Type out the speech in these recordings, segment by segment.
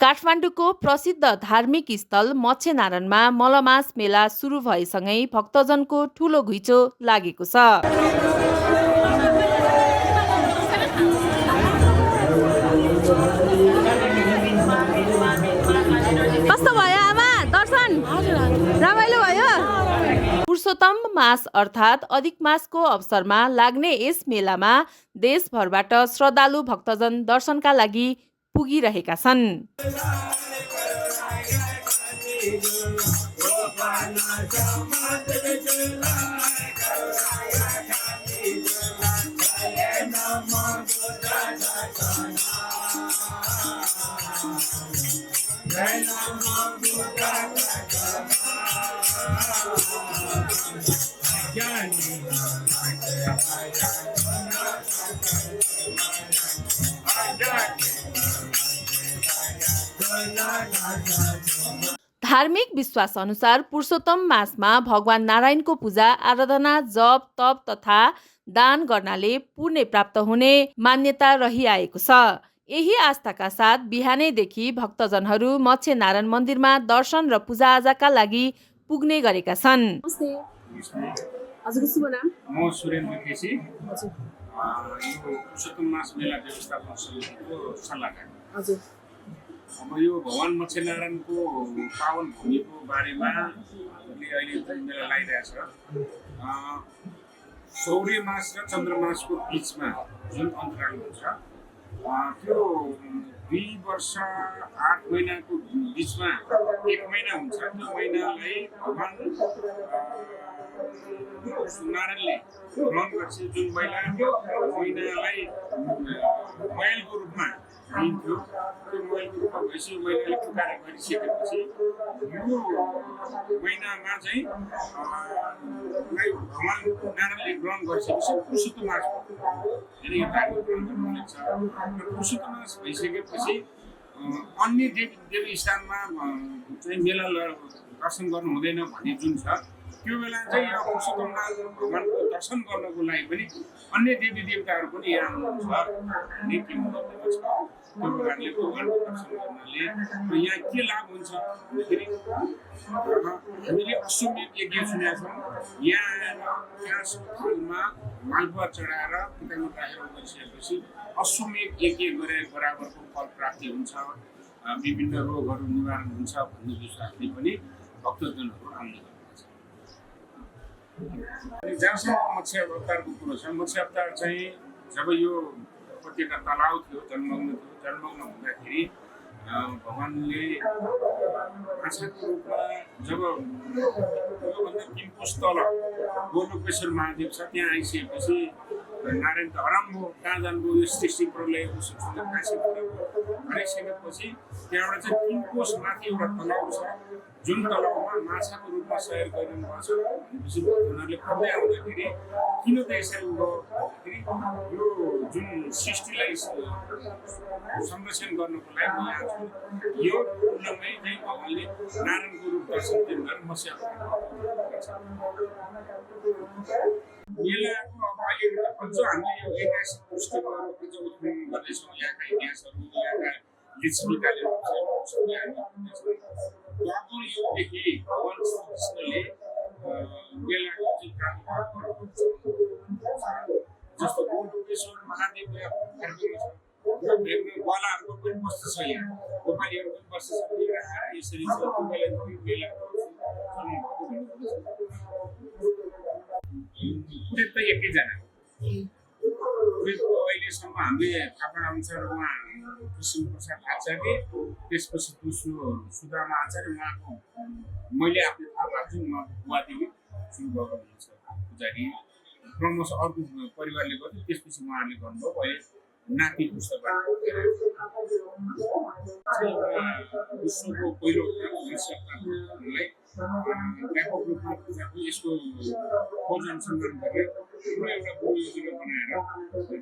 काठमाडौँको प्रसिद्ध धार्मिक स्थल मच्छेनारायणमा मलमास मेला सुरु भएसँगै भक्तजनको ठूलो घुइँचो लागेको छ। कस्तो भयो आमा दर्शन? रमाइलो भयो? पुरुषोत्तम मास अर्थात् अधिक मासको अवसरमा लाग्ने यस मेलामा देशभरबाट श्रद्धालु भक्तजन दर्शनका लागि पुगिरहेका छन्। धार्मिक विश्वास अनुसार पुरुषोत्तम मासमा भगवान नारायणको पूजा आराधना जप तप तथा दान गर्नाले पुण्य प्राप्त हुने मान्यता रहिआएको छ। यही आस्थाका साथ बिहानैदेखि भक्तजनहरू मच्छेनारायण मन्दिरमा दर्शन र पूजाआजाका लागि पुग्ने गरेका छन्। हजुरको शुभ नाम? म सुरेन्द्र केसी, पुरुषोत्तम मास मेला व्यवस्थापन समितिको सल्लाहकार। हजुर, अब यो भगवान मच्छेनारायणको पावन भूमिको बारेमा अहिले मेला लागिरहेछ। सौर्य मास र चन्द्र मासको बिचमा जुन अन्तराल हुन्छ त्यो 2 वर्ष 8 महिनाको बिचमा 1 महिना हुन्छ। त्यो महिनालाई भगवान नारायणले ग्रहण गर्छ। जुन महिनालाई मैलको रूपमा लिन्थ्यो, त्यो मैलको रूपमा भएपछि महिनाले पुकार गरिसकेपछि यो महिनामा चाहिँ भगवान नारायणले ग्रहण गरिसकेपछि पुरुषोत्तम मास यो कार्यक्रम गर्नुहुन्छ। पुरुषोत्तम मास भइसकेपछि अन्य देवी स्थानमा चाहिँ मेला दर्शन गर्नु हुँदैन भन्ने जुन छ, त्यो बेला चाहिँ यो पुरुषोत्तम भगवानको दर्शन गर्नको लागि पनि अन्य देवी देवताहरू पनि यहाँ आउनुहुन्छ भन्ने किंवदन्ती छ। त्यो प्रकारले भगवानको दर्शन गर्नाले यहाँ के लाभ हुन्छ भन्दाखेरि हामीले अश्वमेध यज्ञ सुनेका छौँ। यहाँ आएर थालमा मालपुवा चढाएर पितामा राखेर गरिसकेपछि अश्वमेध यज्ञ गरेर बराबरको फल प्राप्ति हुन्छ, विभिन्न रोगहरू निवारण हुन्छ भन्ने विश्वासले पनि भक्तजनहरू आउने गर्दछ। जहाँसम्म मत्स्य अवतारको कुरो छ, मत्स्य अवतार चाहिँ जब यो उपत्यका तलाउ थियो, जन्मग्न हुँदाखेरि भगवानले माछाको रूपमा जब योभन्दा 3 कोस तल गोलोकेश्वर महादेव छ त्यहाँ आइसकेपछि नारायण त हराम भयो, कहाँ जानुभयो, यो सृष्टि प्रलय आइसकेपछि त्यहाँबाट चाहिँ 3 कोस माथि एउटा तलाउ छ, जुन तलाउमा माछाको रूपमा सहयोग गरिरहनु भएको छ। भनेपछि भक्तजनहरूले खोज्दै आउँदाखेरि किन त यसरी भयो भन्दाखेरि यो जुन सृष्टिलाई संरक्षण गर्नको लागि म यहाँ छु। यो पूर्णमै चाहिँ भगवानले नारायणको रूप दर्शन दिएर मत्स्य मेलाको अब अहिले अझ हामीले यो ऐतिहासिक पुस्तकहरू अझ उत्खनन गर्दैछौँ। यहाँका इतिहासहरू, यहाँका लिच्छवीकालीन द्वापर युगदेखि भगवान श्रीकृष्णले मेलाको जस्तो गोलोकेश्वर महादेवको ग्वालाहरूको पनि बस्छ छ, यहाँ गोपालीहरू पनि बस्छ छ। आएर यसरी छ त्यो बेला पुरेत त एकैजना अहिलेसम्म हामीले थाहा पाए अनुसार उहाँ कृष्ण प्रसाद आचार्य, त्यसपछि दोस्रो सुदामा आचार्य, उहाँको मैले आफूले थाहा पाएको छु उहाँको बुवादेवी सुरु भएको हुनुहुन्छ पुजारी, क्रमशः अर्को परिवारले गर्यो, त्यसपछि उहाँहरूले गर्नुभयो। अहिले नाति पुस्तकबाट विश्वको पहिलो व्यापक रूपमा यसको खोज अनुसन्धान गरेर एउटा योजना बनाएर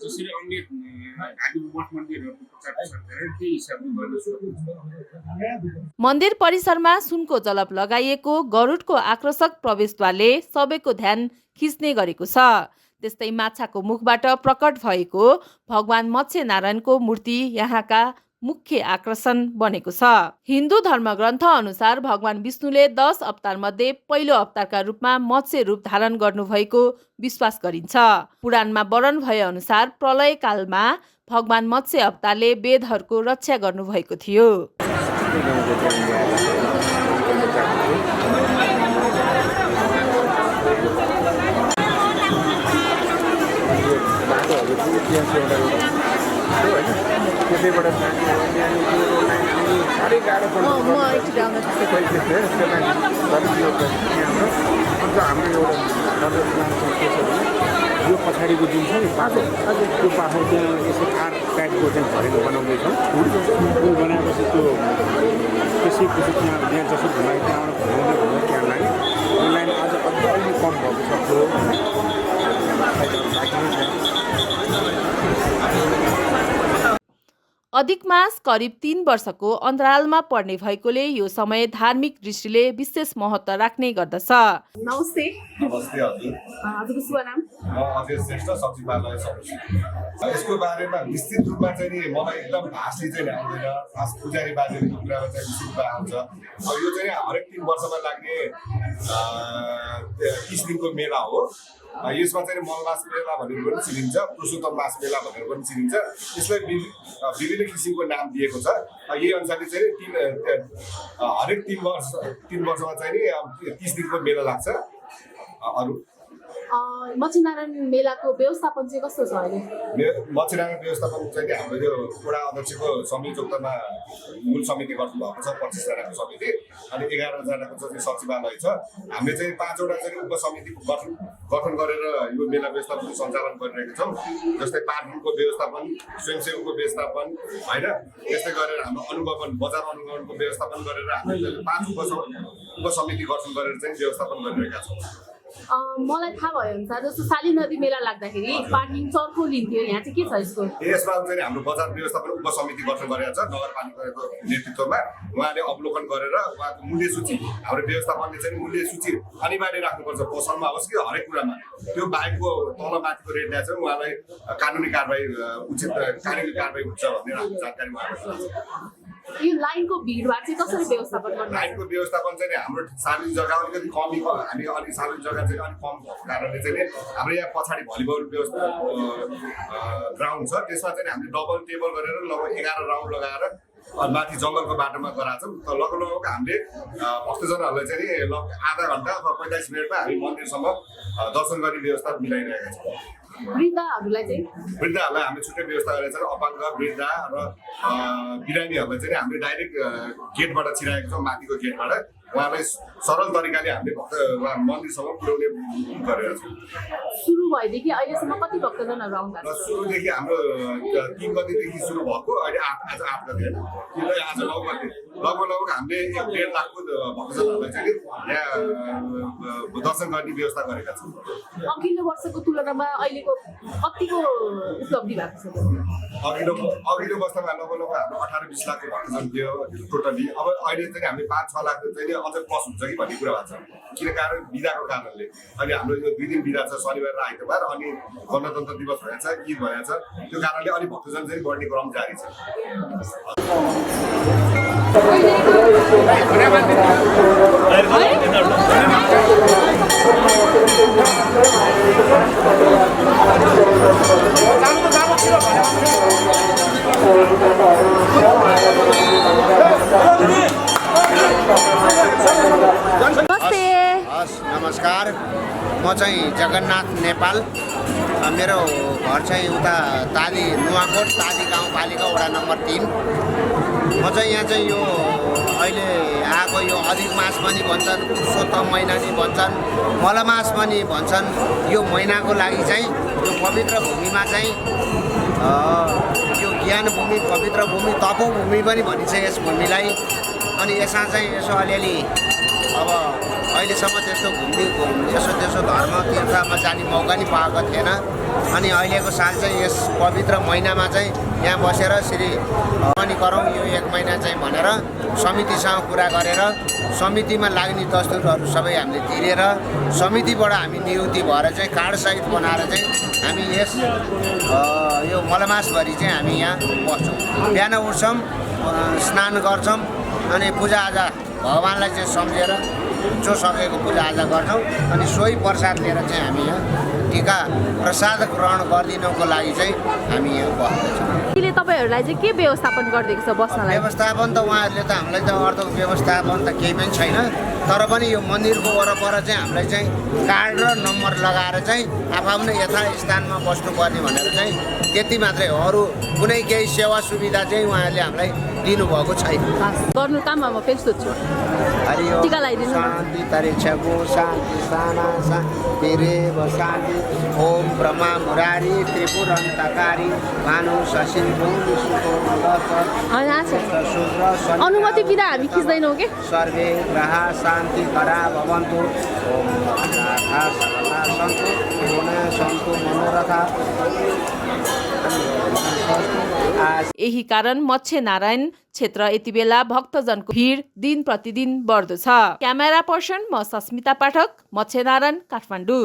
जसरी अन्य आदिम मठ मन्दिरहरूको प्रचार प्रसार गरेर त्यही हिसाबले गर्न सकिन्छ। मन्दिर परिसरमा सुनको जलप लगाइएको गरुडको आकर्षक प्रवेशद्वारले सबैको ध्यान खिच्ने गरेको छ। त्यस्तै माछाको मुखबाट प्रकट भएको भगवान मत्स्यनारायणको मूर्ति यहाँका मुख्य आकर्षण बनेको छ। हिन्दू धर्मग्रन्थ अनुसार भगवान विष्णुले 10 अवतार मध्ये पहिलो अवतारका रूपमा मत्स्य रूप धारण गर्नुभएको विश्वास गरिन्छ। पुराणमा वर्णन भए अनुसार प्रलय कालमा भगवान मत्स्य अवतारले वेदहरूको रक्षा गर्नुभएको थियो। यो पछाडिको जुन छ नि पाखो त्यो पाखो त्यहाँ यसो आर टाइपको चाहिँ भरेको बनाउँदैछौँ। त्यो बनाएपछि त्यो त्यसै पछि त्यहाँ जसो घुमायो त्यहाँबाट घुमाउँदै त्यहाँ लाग्यो। त्यो लाइन अझ अलि कम भएको छ त्यो अधिक मास करिब 3 वर्षको अन्तरालमा पर्ने भएकोले यो समय धार्मिक दृष्टिले विशेष महत्त्व राख्ने गर्दछ। नमस्ते। नमस्ते हजुर। हजुरको शुभ नाम? म अजय श्रेष्ठ, सचिवालय सदस्य। यसको बारेमा निश्चित रूपमा चाहिँ नि मलाई एकदम भाषी चाहिँ आउँदैन। खास पुजारी बाजेको कुरामा चाहिँ निश्चित रूपमा आउँछ। अब यो चाहिँ हरेक 3 वर्षमा लाग्ने 30 दिनको मेला हो। यसमा चाहिँ मलमास मेला भनेर पनि चिनिन्छ, पुरुषोत्तम मास मेला भनेर पनि चिनिन्छ। यसलाई विभिन्न किसिमको नाम दिएको छ। यही अनुसारले चाहिँ हरेक 3 वर्षमा चाहिँ नि 30 दिनको मेला लाग्छ। अरू मच्छीनारायण मेलाको व्यवस्थापन चाहिँ कस्तो छ अहिले? मच्छीनारायण व्यवस्थापन चाहिँ हाम्रो यो वडा अध्यक्षको संयोजकतामा मूल समिति गठन भएको छ, 25 जनाको समिति अनि 11 जनाको चाहिँ सचिवालय छ। हामीले चाहिँ 5 वटा चाहिँ उपसमिति गठन गरेर यो मेला व्यवस्थापन सञ्चालन गरिरहेका छौँ। जस्तै पार्किङको व्यवस्थापन, स्वयंसेवकको व्यवस्थापन होइन, त्यस्तै गरेर हाम्रो अनुगमन, बजार अनुगमनको व्यवस्थापन गरेर हामीले 5 उपसमिति गठन गरेर चाहिँ व्यवस्थापन गरिरहेका छौँ। मलाई थाहा भयो अनुसार जस्तो साली नदी मेला लाग्दाखेरि पार्किङ चर्को लिन्थ्यो, यहाँ चाहिँ के छ यसको? यसमा चाहिँ हाम्रो बजार व्यवस्थापन उपसमिति गठन गरेका छ नगरपालिकाको नेतृत्वमा। उहाँले अवलोकन गरेर उहाँको मूल्य सूची, हाम्रो व्यवस्थापनले चाहिँ मूल्य सूची अनिवार्य राख्नुपर्छ, पसलमा होस् कि हरेक कुरामा। त्यो बाहेकको तलमाथिको रेटमा चाहिँ उहाँलाई कानुनी कारबाही उचित कानुनी कारबाही हुन्छ भन्ने जानकारी उहाँलाई छ। यो लाइनको भिडभाड चाहिँ कसरी व्यवस्थापन गर्नु? लाइनको व्यवस्थापन चाहिँ हाम्रो सार्वजनिक जग्गा अलिकति कमी, हामी अलिक सार्वजनिक जग्गा चाहिँ अलिक कम भएको कारणले चाहिँ हाम्रो यहाँ पछाडि भलिबल व्यवस्था ग्राउन्ड छ, त्यसमा चाहिँ हामीले डबल टेबल गरेर लगभग 11 राउन्ड लगाएर माथि जङ्गलको बाटोमा गराएको छौँ। लगभग हामीले भक्तजनहरूलाई चाहिँ आधा घन्टा अथवा 45 मिनटमा हामी मन्दिरसम्म दर्शन गर्ने व्यवस्था मिलाइरहेका छौँ। वृद्धहरूलाई हामीले छुट्टै व्यवस्था गरेका छौँ। अपाङ्ग, वृद्ध र बिरामीहरूलाई चाहिँ हामीले डाइरेक्ट गेटबाट छिराएका छौँ, माथिको गेटबाट। उहाँलाई सरल तरिकाले हामीले मन्दिरसम्म पुर्याउने गरेका छौँ। सुरु भएदेखि अहिलेसम्म कति भक्तजनहरू आउँदा? सुरुदेखि हाम्रो 3 गतिदेखि सुरु भएको, अहिले आज 8 गति होइन, आज 9 गति। लगभग हामीले 1.5 लाखको भक्तजनहरूलाई चाहिँ यहाँ दर्शन गर्ने व्यवस्था गरेका छौँ। अघिल्लो वर्षको तुलनामा अहिलेको कतिको उपलब्धि भएको छ? अघिल्लो वर्षमा लगभग हाम्रो 18-20 लाखको भक्तजन थियो टोटली। अब अहिले चाहिँ हामीले 5-6 लाख चाहिँ अझ प्लस हुन्छ कि भन्ने कुरा भएको छ। किन कारण? बिदाको कारणले। अहिले हाम्रो यो 2 दिन बिदा छ, शनिबार र आइतबार, अनि गणतन्त्र दिवस भएको छ, ईद भएको छ। त्यो कारणले अलिक भक्तजन चाहिँ बढ्ने क्रम जारी छ। नमस्कार, म चाहिँ जगन्नाथ नेपाल। मेरो घर चाहिँ उता ताली नुवाकोट ताली गाउँपालिका वडा नम्बर 3। म चाहिँ यहाँ चाहिँ यो अहिले आएको यो अधिक मास पनि भन्छन्, पुरुषोत्तम महिना नि भन्छन्, मलमास पनि भन्छन्। यो महिनाको लागि चाहिँ यो पवित्र भूमिमा चाहिँ यो ज्ञान भूमि, पवित्र भूमि, तपोभूमि पनि भनिन्छ यस भूमिलाई। अनि यसमा चाहिँ यसो अलिअलि अब अहिलेसम्म त्यस्तो यसो त्यसो धर्म तीर्थमा जाने मौका नि पाएको थिएन। अनि अहिलेको साल चाहिँ यस पवित्र महिनामा चाहिँ यहाँ बसेर श्री पनि गरौँ यो 1 महिना चाहिँ भनेर समितिसँग कुरा गरेर समितिमा लाग्ने दस्तुरहरू सबै हामीले तिरेर समितिबाट हामी नियुक्ति भएर चाहिँ कार्डसहित बनाएर चाहिँ हामी यस यो मलमासभरि चाहिँ हामी यहाँ बस्छौँ। बिहान उठ्छौँ, स्नान गर्छौँ अनि पूजाआजा भगवान्लाई चाहिँ सम्झेर जो सकेको पूजाआजा गर्छौँ अनि सोही प्रसाद लिएर चाहिँ हामी यहाँ टिका प्रसाद ग्रहण गरिदिनको लागि चाहिँ हामी यहाँ बस्दैछौँ। अहिले तपाईँहरूलाई चाहिँ के व्यवस्थापन गरिदिएको छ बस्नलाई? व्यवस्थापन त उहाँहरूले त हामीलाई त अर्को व्यवस्थापन त केही पनि छैन, तर पनि यो मन्दिरको वरपर चाहिँ हामीलाई चाहिँ कार्ड र नम्बर लगाएर चाहिँ आफआफ्नो यथास्थानमा बस्नुपर्ने भनेर चाहिँ त्यति मात्रै हो। अरू कुनै केही सेवा सुविधा चाहिँ उहाँहरूले हामीलाई दिनुभएको छैन। गर्नु काममा म फेरि सोध्छु। हरि ओम टिका लगाइदिनु न। शान्ति तरेछगो शान्ति साना शान्ति रेव शान्ति ओम ब्रह्मा मुरारी त्रिपुरन्तकारी भानु शशि भूमि सुतो अनुमति बिना हामी खिच्दैनौँ कि? सर्वे ग्रह शान्ति करा भवन्तु ओम राधा सकला सन्तु गुणा सन्तु मनोरथा। यही कारण मत्स्य नारायण क्षेत्र यति बेला भक्तजनको भिड दिन प्रतिदिन बढ्दो छ। क्यामेरा पर्सन म सस्मिता पाठक, मत्स्य नारायण, काठमाडौँ।